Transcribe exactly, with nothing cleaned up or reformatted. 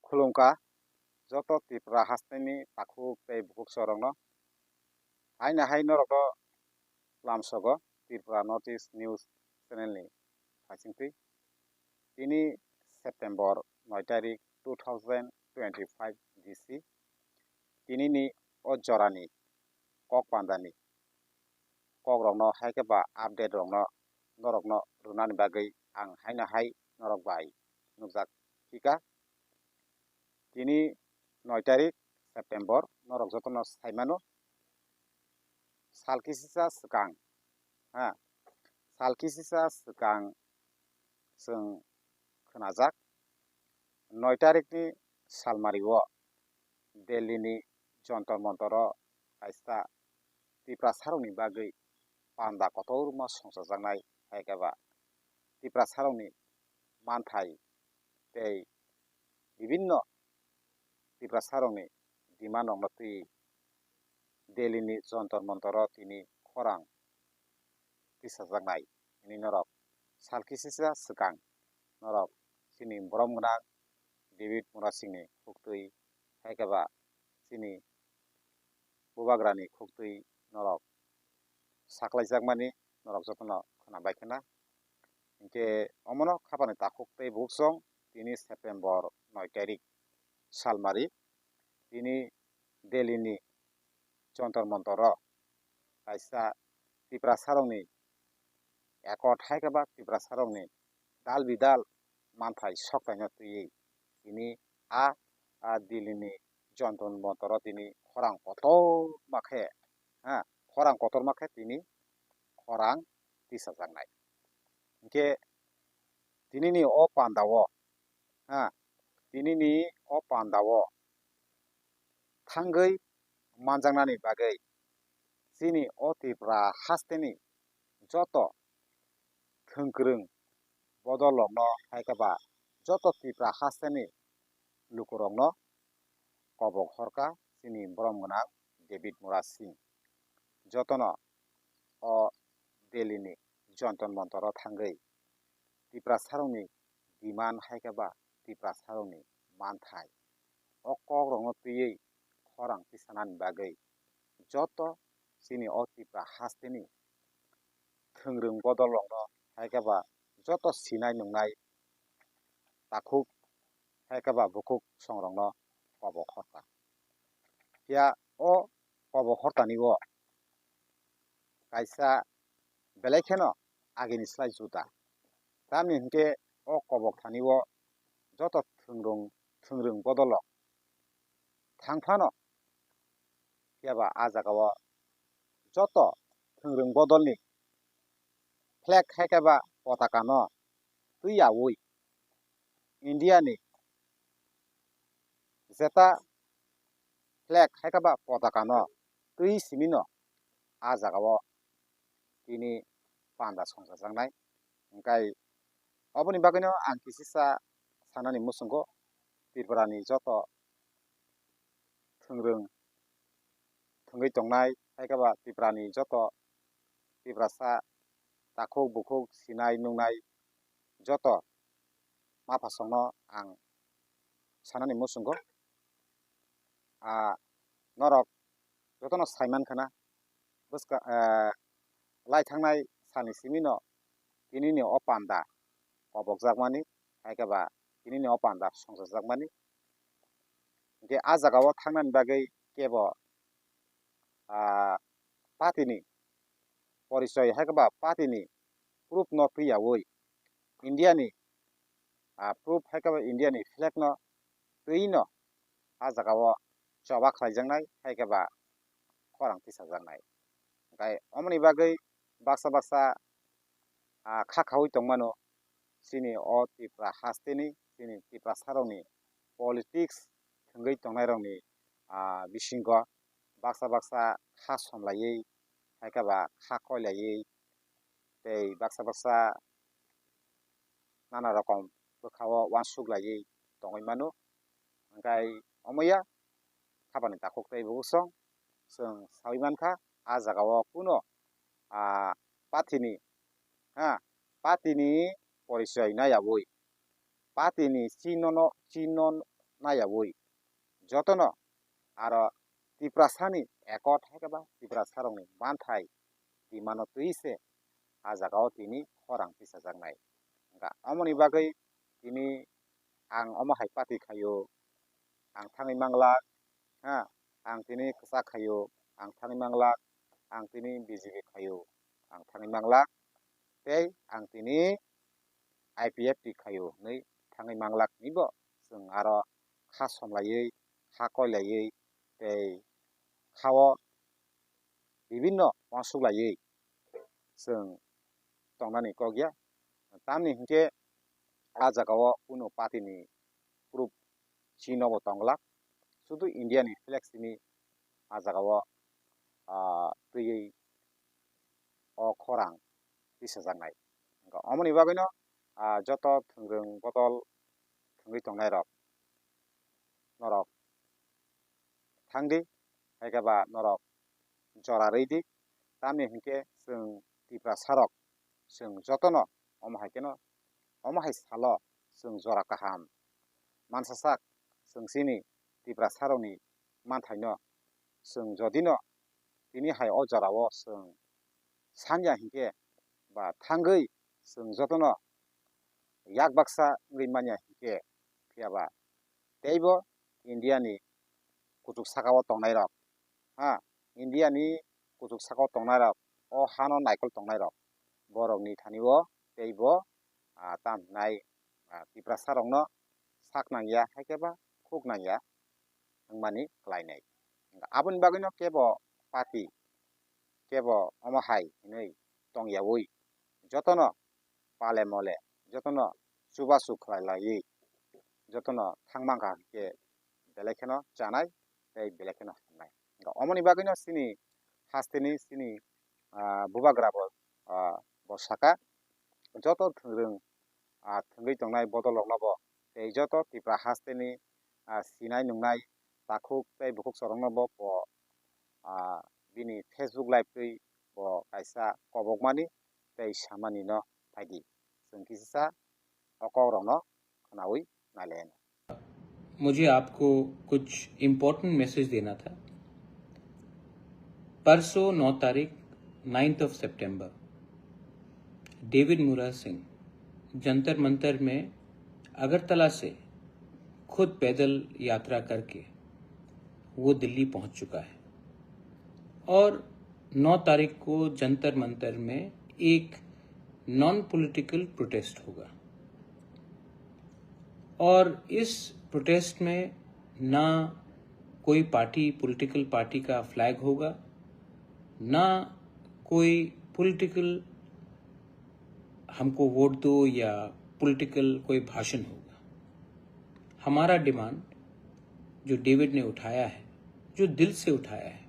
Khulumkha joto Tripura hasteni takhuk tei bukhuk sorokno. Haino hai norokno lamsogo Tripura North East News Channel ni phaisingtwi. Tini September noi tarik two thousand twenty-five G C. Tinini o jorani kok pandani kokrokno hai khe ba update rokno norokno rwnani bagwi ang haino hai norok bai nukjak phika. Tini noi tarik September, norok jotono saimano sal kisisa swkang, ha, sal kisisa swkang chwng khnajak. Noi tarikni salmario Delhini Jontor Montoro kaisa Tiprasarokni bagwi panda kotorma songchajaknai, hai khe ba Tiprasarokni manthai tei bibinno Tiprasarokni demand rokno twi Delhini Jontor Montoro tini khorang tisajaknai. Hwnwi norok sal kisisa swkang norok chini borom gwnang David Murasingni khuktwi, hai khe ba chini bubagrani khuktwi norok saklaijakmani norok jotono khwnabai khna. Hinkhe omono khapani takhuk tei bukhuk song tini September noi tarik salmari tini Delhini Jontor Montoro kaisa Tiprasarokni accord hai khe ba Tiprasarokni dal bidal manthai soktaino twiwi tini a, a Delhini Jontor Montoro tini khorang kotorma khe, ha, khorang kotorma khe tini khorang tisajaknai. Hinkhe tinini o pandao, ha, tinini o pandao thangwi manjaknani bagwi chini o Tripura hasteni joto thwngkwrwng bodolrokno hai khe ba joto Tripura hasteni lukurokno kobok horkha chini borom gwnang David Murasing. Jotono o Delhini Jontor Montoro thangwi Tiprasarokni demand hai khe ba Tiprasarokni manthai o kokrokno twiwi khorang tisanani bagwi joto chini o Tripura hasteni thwngwrwng bodolrokno hai khe ba joto sinai nungnai takhuk hai khe ba bukhuk songrokno kobok horkha. Phiya o kobok hortani o kaisa belai kheno agini slai juda. Tamni hinkhe o kobok thani o joto thwngrwng, thwngrwng bodolo thang phano, phiya ba a jagao joto thwngrwng bodolni flag hai khe ba potakano twi yaui India ni jeta flag hai khe ba potakano twi simino a jagao tini panda songchajaknai. Hinkhe oboni bagwino ang kisisa sanani muchungo Tripurani joto thwngrwng thwngwi tongnai, hai khe ba Tripurani joto Tiprasa takhuk bukhuk sinai nungnai joto maphasongno ang sanani muchungo. Ah, norok jotono sai mankha na, bwska, ah, lai thangnai salni simino tinini o panda kobokjakmani, hai khe ba tinini o panda songchajakmani. Hinkhe a jagao thangnani bagwi kebo, ah, party ni porichoi hai khe ba party ni proof no twi yaui India ni, ah, proof hai khe ba India ni flag no twi no a jagao choba khlaijaknai hai khe ba khorang tisajaknai. Hinkhe omoni bagwi baksa baksa, ah, kha khaui tongmano chini o Tripura hasteni, chini Tiprasarokni politics thwngwi tongnairokni, ah, bisingo baksa baksa kha somlaiwi, hai khe ba kha koilaiwi, tei baksa baksa nana rokom bwkhao uansuk laiwi tongwi mano. Hinkhe omoya khapani takhuk tei bukhuk song chwng saui mankha, a jagao kuno, ah, party ni, ha, party ni porichoi na yaui, party ni chinono, chinon, nayaui jotono aro Tiprasani ekot hai khe ba Tiprasarokni manthai twimano twi se a jagao tini khorang tisajaknai. Hwnkha omoni bagwi tini ang omo hai party khaio, ang thangwi manglak, ha, ang tini kwchak khaio, ang thangwi manglak, ang tini B J P khaio, ang thangwi manglak, tei ang tini I P F T khaio hwnwi thangwi manglak hwnwibo chwng aro kha somlaiwi, kha koilaiwi tei khao bibinno uansuk laiwi chwng tongnani kok ya. Tamni hinkhe a jagao kunu party ni proof chino bo tongglak, sudu India ni flex chini a jagao, ah, twiwi o khorang tisajaknai. Hwnkha omoni bagwino, ah, joto thwngrwng bodol thwngwi tongnairok, norok thangdi, hai khe ba norok jora rwidi, tamni hinkhe chwng Tiprasarok chwng jotono omo hai kheno, omo hai salo chwng jora kaham mansasak chwng chini Tiprasarokni manthaino chwng jodino tini hai o jorao chwng sanya hinkhe ba thangwi chwng jotono yak baksa wngwi manya hinkhe, phiya ba teibo India ni kuchuk sakao tongnairok, ha, India ni kuchuk sakao tongnairok, o hano naikol tongnairok, borokni thani o teibo, ah, tam hwnai, ah, Tiprasarokno sak nangya hai khe ba khuk nangya wngmani khlainai. Aboni bagwino kebo party, kebo omo hai hinwi tongyaui jotono pale mole, jotono chubachu khlai laiwi, jotono thangmangkha hinkhe belai kheno chanai tei belai kheno hamnai. Omoni bagwino chini hasteni chini, ah, bubagra bo, ah, bo saka, joto thwngrwng, ah, thwngwi tongnai bodolrokno bo tei joto Tipra hasteni, ah, sinai nungnai takhuk tei bukhuk chwrwngno bo, bo, ah, bini Facebook live twi bo kaisa kobokmani tei samani no phaidi. Chwng kisa o kokrokno khwnaui nailaino. मुझे आपको कुछ important message देना था। परसों नौ तारीख, ninth of सितंबर, डेविड मुरा सिंह जंतर मंतर में अगरतला से खुद पैदल यात्रा करके वो दिल्ली पहुंच चुका है और नौ तारीख को जंतर मंतर में एक नॉन पॉलिटिकल प्रोटेस्ट होगा और इस प्रोटेस्ट में ना कोई पार्टी, पॉलिटिकल पार्टी का फ्लैग होगा, ना कोई पॉलिटिकल "हमको वोट दो" या पॉलिटिकल कोई भाषण होगा। हमारा डिमांड जो डेविड ने उठाया है, जो दिल से उठाया है,